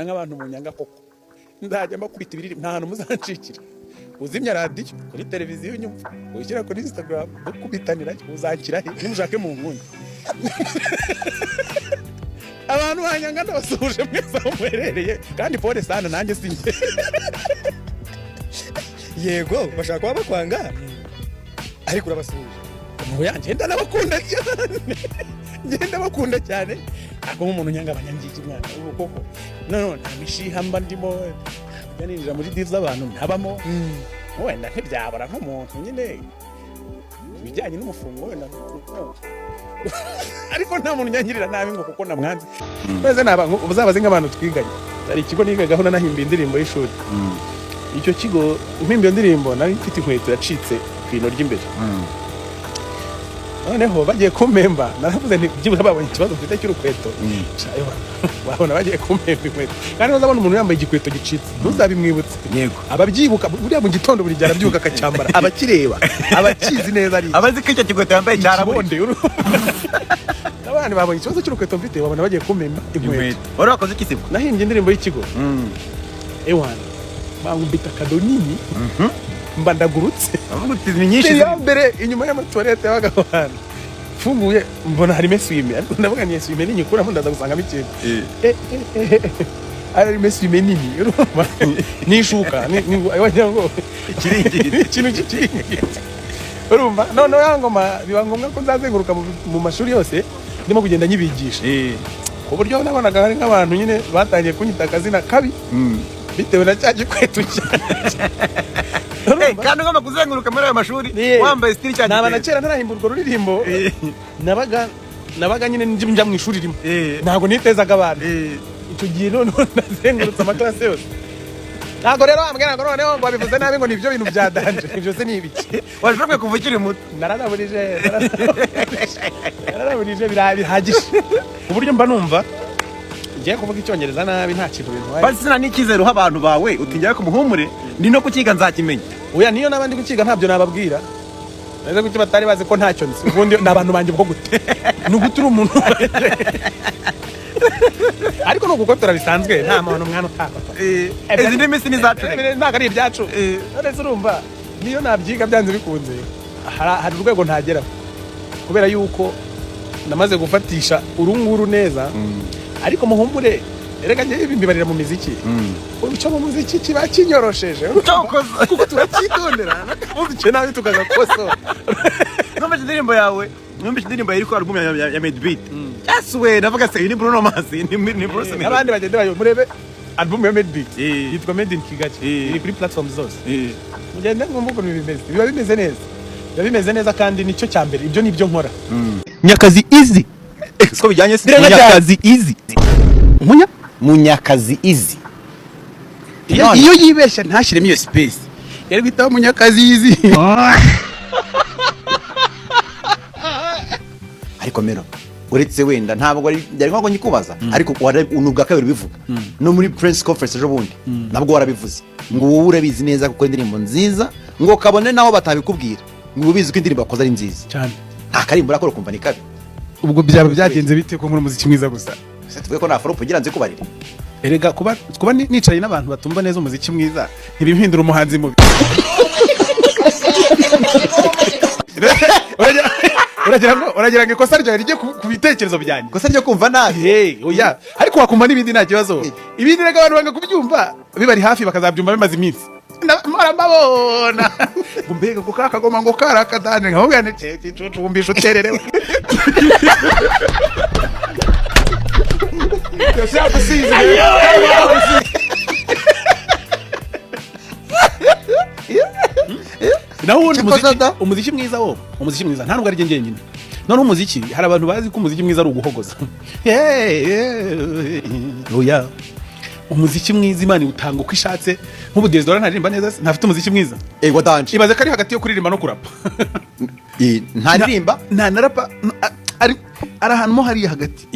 Nk'abantu munyanga koko, nzajya mbakubita ibiriri, nta hantu muzancikira. Uzimya radiyo, kuri televiziyo nyumva, ushyira kuri Instagram, dukubitanira, uzankira he? Nimushake mu nkundi. Abantu banyanga ndabasuhuje mwese aho muherereye, kandi pole sana, nanjye sinjye. Yego, bashaka kuba bakwanga, ariko urabasuhuje. Oya, ngenda nabakunda cyane, ngenda bakunda cyane, ariko nk'umuntu nyanga abanyangiki mwana ubu koko no nta mishiha mba ndimo, njya ninjira muri deal z'abantu ntabamo. Wenda ntibyabura nk'umuntu nyine ibijyanye n'umufungo wenda, ariko nta muntu unyangirira nabi ngo kuko namwanze. Twese ni abantu uzabaze, nk'abantu twiganye. Hari ikigo nigagaho nanahimba indirimbo y'ishuri. Icyo kigo mpimba iyo ndirimbo, nari mfite inkweto yacitse ku ino ry'imbere. Noneho bagiye kumpemba, naravuze nti byibura babonye ikibazo mfite cy'urukweto. Babona bagiye kumpemba inkweto, kandi ntuzabona umuntu yambaye igikweto gicitse, ntuzabimwibutse. Ababyibuka buriya mu gitondo, buri gihe arabyuka akacyambara, abakireba, abakizi neza ari Abazi ko icyo kigweto yambaye cyarabuze. ikibonde. Abandi babonye ikibazo cy'urukweto mfite, babona bagiye kumpemba inkweto. Wari wakoze iki sibwo? Nahimbye indirimbo y'ikigo, ewana bangumbita akado nini, mba ndagurutse. Bavuga uti ni nyinshi. Ya mbere inyuma y'amatuwarete y'abagabo, ahantu mfunguye mbona harimo essuie-main, ariko ndavuga ni essuie-main, ninyikuramo ndaza gusangamo ikintu. Ari essuie-main nini, urumva n'ishuka wagira ngo Ikiringiti. Ikintu cy'ikiringiti, urumva. Noneho ya ngoma biba ngombwa ko nzazenguruka mu mashuri yose, ndimo kugenda nyibigisha, ku buryo nabonaga hari nk'abantu nyine batangiye kunyita akazina kabi bitewe na cya gikweto cyanjye. Kandi ugomba kuzenguruka muri ayo mashuri wambaye style cya Naba na gikweto. Kera ntarahimba urwo ruririmbo, nabaga nyine njya mu ishuri rimwe, ntabwo nitezaga abantu. Icyo gihe noneho nazengurutse amaklasi yose. Ntabwo rero wambwira ngo noneho ngo wabivuze nabi, ngo ni ibyo bintu bya danger, ibyo se ni ibiki? Washoboye kuva ukiri muto. Nararaburije, nararaburije bihagije, ku buryo mba numva ngiye kuvuga Icyongereza nabi nta kintu bintwaye. Basi sina n'icyizere uha abantu bawe, uti njyayo ku muhumure, ndi no kukiga nzakimenya. Oya, niyo naba ndi gukiga ntabyo nababwira. Neze kuki batari bazi ko ntacyo nzi? Ubundi ni abantu banjye ubwo gute? Ni ugute uri umuntu wanjye? Ariko ni ugukotora bisanzwe, nta muntu mwana utakota. Izi ndimi si n'izacu reka. Ntabwo ari ibyacu. None se urumva niyo nabyiga, byanze bikunze hari urwego ntageraho, kubera yuko namaze gufatisha urunguru neza. Ariko muhumure, erega njyewe ibi mbibarira mu miziki. Icyo mu muziki kiba kinyorosheje Cyokoze. kuko turacyitondera, nakavuze nabi tukagakosora. Numvise indirimbo yawe, numvise indirimbo yawe iri kuri album ya Made Beat. Yes we, ndavuga se uyu ni Bruno Mars, ni Bruce Melody. N'abandi bagende bayo murebe album ya Made Beat, yitwa Made in Kigali, iri kuri platform zose. Mugende mwumve ukuntu bimeze, biba bimeze neza, biba bimeze neza, kandi nicyo cya mbere, ibyo nibyo nkora. Munyakazi Easy. Siko bijyanye se? Birenga cyane. Munyakazi Easy. Umunya Munyakazi Easy. Iyo yibeshya ntashyiremo iyo space, yari guhitamo Munyakazi Easy. Ariko Mero, uretse wenda ntabwo ari byari ngombwa nyikubaza, ariko ni ubwa kabiri ubivuga no muri press conference ejo bundi nabwo warabivuze ngo wowe urabizi neza kuko indirimbo nziza, ngo kabone naho batabikubwira, ngo ubizi ko indirimbo wakoze ari nziza. Cyane. Nta karimbo urakora ukumva ni kabi? Ubwo byaba byagenze bite ko nkora umuziki mwiza gusa? Ese tuvuge ko nta flop ugira nzi kubarira? Erega kuba nicaye n'abantu batumva neza umuziki mwiza ntibimpindura umuhanzi mubi. Uragira ngo ikosa ryawe rijye ku bitekerezo byanjye? Ikosa ryo kumva nabi. Hey, oya, ariko wakumva n'ibindi nta kibazo. Ibindi reka abantu banga kubyumva bibari hafi, bakazabyumva bimaze iminsi. Mpora mbabona ngo mbega ngo ka kagoma ngo kari akadanje, nkababwira nti "Cece, wumvisha utererewe." Yagusize. Naho ubundi Icyo umuziki, da? Umuziki mwiza wo, umuziki mwiza nta nubwo ari njye njyenyine. Noneho umuziki, hari abantu bazi ko umuziki mwiza ari uguhogoza. Hey, hey, oya, umuziki mwiza Imana iwutanga uko ishatse. Nk'ubu Diez Dola ntaririmba neza se? Ntafite umuziki mwiza? Ego danje. Ibaze ko ari hagati yo kuririmba no kurapa. Ntaririmba. Nta narapa, ari ahantu mo hariya hagati.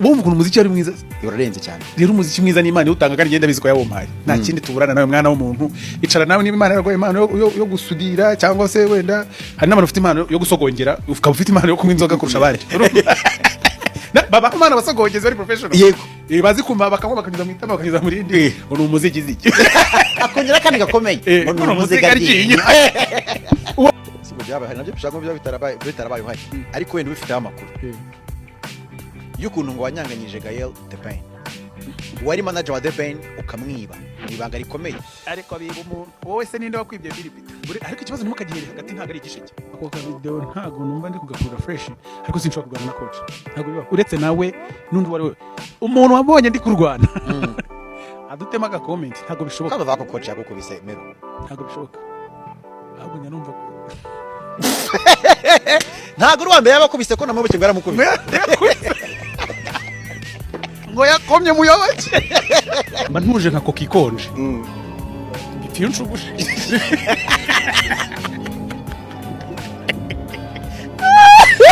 Wumva ukuntu umuziki ari mwiza? Urarenze cyane. Rero umuziki mwiza ni Imana iwutanga, kandi ngenda bizi ko yawumpaye, nta kindi tuburana nawe. Mwana w'umuntu, icara nawe niba Imana yaraguhaye impano yo gusudira, cyangwa se wenda hari n'abantu bafite impano yo gusogongera, ukaba ufite impano yo kunywa inzoga kurusha abandi. Urumva? Baba imana abasogongezi bari professional. Bazi kumva bakanywa, bakanyuza mu itama, bakanyuza mu rindi, ngo ni umuzigizigi. Akongera akandi gakomeye, ngo ni ngo ni umuzigaryinyo. Umuzigaryinyo. Si ngo byabaye nabyo bishobora kuba bitarabaye uhari, ariko wenda ubifiteho amakuru y'ukuntu ngo wanyanganyije Gael The Ben, wari manager wa The Ben, ukamwiba mu ibanga rikomeye. Ariko biba umuntu wowe se ninde wakwibye Philip? Ariko ikibazo ntimukagihere hagati, ntabwo ari igisheke. Ako kavideo ntabwo numva ndi kugakura fresh, ariko sinshobora kurwana na coach, ntabwo bibaho, uretse nawe n'undi uwo ari we. Umuntu wabonye ndi kurwana adutema agacomment, ntabwo bishoboka. Kandi bavuga ko coach yagukubise mero. Ntabwo bishoboka, ahubwo njya numva ko Ntabwo uri uwa mbere yabakubise, ko na Muyoboke ngo yaramukubise. Ngo yakomye Muyoboke. Mba ntuje nka koka ikonje bipfa nshuguje.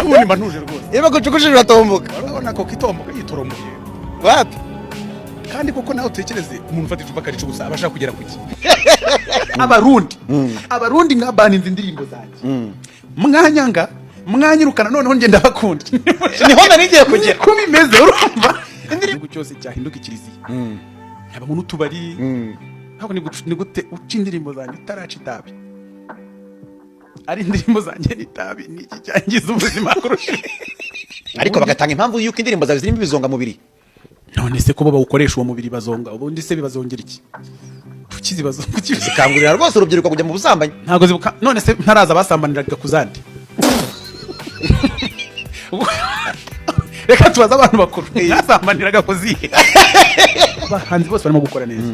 Ubundi mba ntuje rwose. Iyo bagucukuje uratomboka. Urabona koka itomboka yitoromboye? Wapi. Kandi koko nawe utekereze, umuntu ufata icupa akarica gusa aba ashaka kugera ku ki? Abarundi mwabaninze indirimbo zanjye, mwanyanga, mwanyirukana, noneho njye ndabakunda. Niho nari ngiye kugera. Ko bimeze, urumva igihugu cyose cyahinduka ikiliziya, habamo n'utubari. Ntabwo ni gute uca indirimbo zanjye utaraca itabi? Ari indirimbo zanjye n'itabi, ni iki cyangiza ubuzima kurusha? Ariko bagatanga impamvu y'uko indirimbo zawe zirimo ibizongamubiri. None se ko bo bawukoresha uwo mubiri bazonga, ubundi se bibazongera iki? Kuki zibazonga? Kuki zikangurira rwose urubyiruko kujya mu busambanyi. Ntabwo zibuka. None se ntaraza basambaniraga ku zandi? Reka tubaze abantu bakuru, mwasambaniraga ku zihe? Abahanzi bose barimo gukora neza,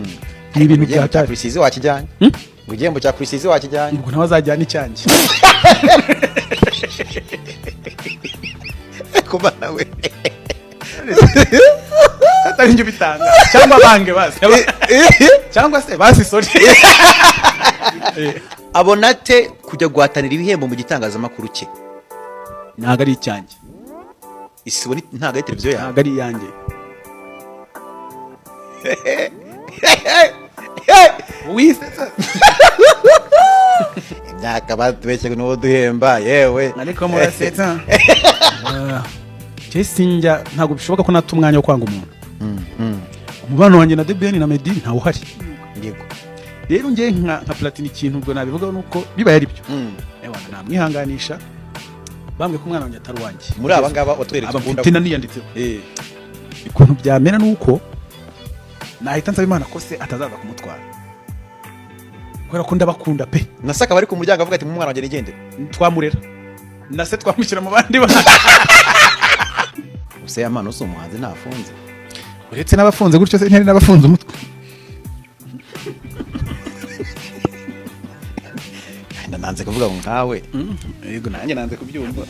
ni ibintu Igihembo cya byatari. Chriss wakijyanye, ngo igihembo cya Chriss wakijyanye. Ubwo nawe azajyana icyanjye. Kuba nawe Atari njye ubitanga, cyangwa bange basi, cyangwa se basi sorry. Abona ate kujya guhatanira ibihembo mu gitangazamakuru cye? Ntabwo ari icyanjye. Isibo ntabwo ari televiziyo yawe. Ntabwo ari iyanjye. Wisetsa. Imyaka batubeshye n'uwo duhemba yewe. Ariko murasetsa. Njye sinjya, ntabwo bishoboka ko nata umwanya wo kwanga umuntu. Umubano wanjye na The Ben na Meddy ntawe uhari. Yego. Rero njye nka Platini, ikintu ubwo nabivugaho nuko bibaye ari byo, ewa namwihanganisha, bambwiye ko umwana wanjye atari uwanjye. Muri aba ngaba watweretse Aba ukunda mfite naniyanditseho. Ukuntu byamera ni uko nahita nsaba Imana ko se atazaza kumutwara, kubera ko ndabakunda pe. Na saka bari ku muryango avuga ati: "Umwana wanjye nigendere." Twamurera na se, twamushyira mu bandi bana. Gusa Yampano si umuhanzi, ntafunze. Uretse n'abafunze gutyo se, ntari n'abafunze umutwe. Wenda nanze kuvuga ngo nkawe. Yego, nanjye nanze kubyumva.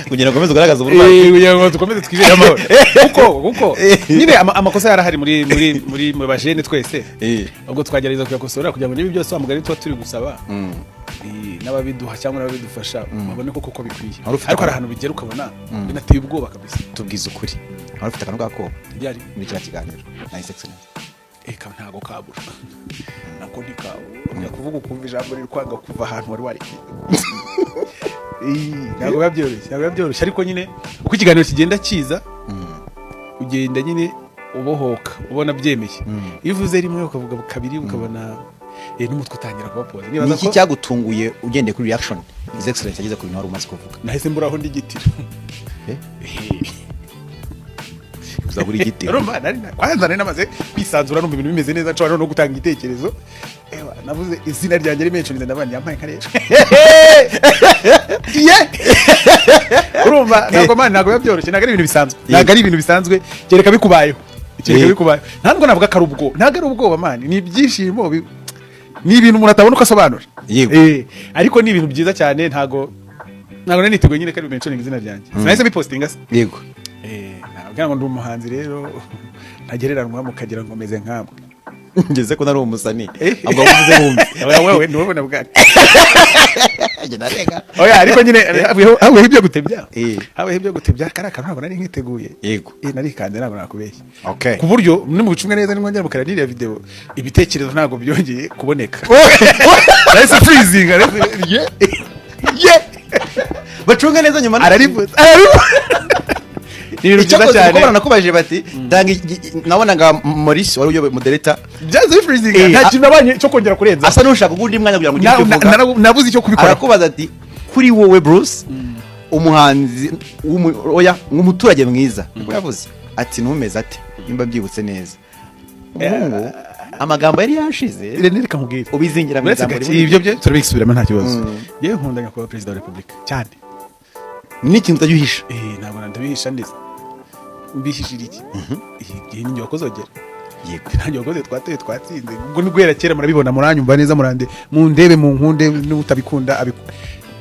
Kugira ngo ukomeze ugaragaze uburwayi. Kugira ngo dukomeze twizere amahoro, kuko nyine amakosa yarahari muri mu bajene twese. Ubwo twagerageza kuyakosora kugira ngo niba byose wa mugani tuba turi gusaba, n'ababiduha cyangwa n'ababidufasha babone ko koko bikwiye. Wari ufite Ariko hari ahantu bigera ukabona binateye ubwoba kabisa. Tubwize ukuri, wari ufite akantu k'akoba Byari muri kiriya kiganiro na His Excellence? Eka, ntago kabura, nako ntikabura. Ujya kuvuga ukumva ijambo riri kwanga kuva ahantu wari wari. Ntabwo biba byoroshye, ntabwo biba byoroshye, ariko nyine uko ikiganiro kigenda kiza, ugenda nyine ubohoka, ubona byemeye. Iyo uvuze rimwe, ukavuga kabiri, ukabona n'umutwe utangira kubapoza. Ni Nibaza iki ko cyagutunguye ugendeye kuri reaction His Excellence yageze ku bintu wari umaze kuvuga? Nahise mbura aho ndigitira. Eh? Uzabura igiti. Urumva kwanza nari namaze kwisanzura, numva ibintu bimeze neza, nshobora no gutanga igitekerezo. Ewa, navuze izina ryanjye ari menshi, ndabana yampaye nka rero ye. Urumva ntabwo man, ntabwo biba byoroshye, ntabwo ari ibintu bisanzwe, ntabwo ari ibintu bisanzwe, kereka bikubayeho, kereka bikubayeho. Ntabwo navuga ko ari ubwoba, ntabwo ari ubwoba man, ni ibyishimo, ni ibintu umuntu atabona uko asobanura. Ariko ni ibintu byiza cyane. Ntabwo nari niteguye nyine ko ari bumentioning izina ryanjye. Sinahise bipostinga se. Yego. Nabwira ngo ndi umuhanzi rero ntagereranwa, mukagira ngo meze nkamwe. Ngeze ko nari umusani, ahubwo wavuze wumve. Oya, wewe ni wowe nabwana. Njye narenga. Oya, ariko nyine habayeho ibyo gutebya. Habayeho ibyo gutebya, kariya kantu ntabwo nari nkiteguye. Narikanze, ntabwo nakubeshya. Ku buryo nimubicunga neza, nimwongera mukareba n'iriya video, ibitekerezo ntabwo byongeye kuboneka. Nahise freezing, ye ye. Bacunge neza nyuma. Ararivuze, ararivuze. Ni ibintu byiza Icyakoze cyane. kuko baranakubajije bati tanga nabonaga Maurice wari uyoboye moderator Byanze bifreezinga, nta kintu nabanye cyo kongera kurenza. Asa n'ushaka ugundi mwanya kugira ngo ugire icyo uvuga. Nabuze icyo kubikora. Arakubaza ati: "Kuri wowe Bruce, umuhanzi oya, nk'umuturage mwiza," niko yavuze, ati "ntumeze ate?" Nimba byibutse neza, umuhungu amagambo yari yashize. Rene, reka nkubwire. Ubizingira mu Uretse ijambo gake, rimwe. Ibyo byo turabisubiramo, nta kibazo. Yewe, nkunda nyakubahwa Perezida wa Repubulika cyane. N'ikintu utajya uhisha. Ntabwo ndabihisha neza. Mbihishira iki? Igihe ninjye wakozogera. Nanjye wakoze, twatoye, twatsinze. Ubwo ni guhera kera murabibona, muranyumva neza, murande mundebe, mu nkunde, n'utabikunda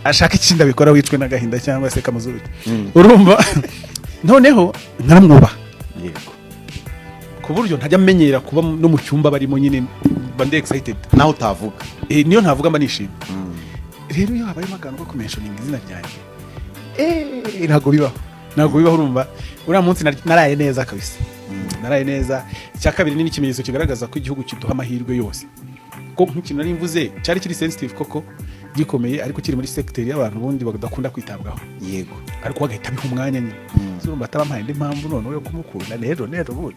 ashaka ikindi abikora wicwe n'agahinda cyangwa se kamuzurute. Urumva, noneho nkaramwubaha ku buryo ntajya amenyera kuba no mu cyumba barimo nyine, mba ndi excited. Naho utavuga. Niyo ntavuga mba nishimye. Rero iyo habayemo akantu ko kumentioninga izina ryanjye, ntabwo bibaho, ntabwo bibaho. Urumva, uriya munsi naraye neza kabisa, naraye neza. Icya kabiri, ni n'ikimenyetso kigaragaza ko igihugu kiduha amahirwe yose, ko nk'ikintu nari mvuze cyari kiri sensitive koko, gikomeye, ariko kiri muri secteur y'abantu ubundi badakunda kwitabwaho, ariko bagahita biha umwanya nyine. So urumva atabampaye indi mpamvu noneho yo kumukunda rero bundi.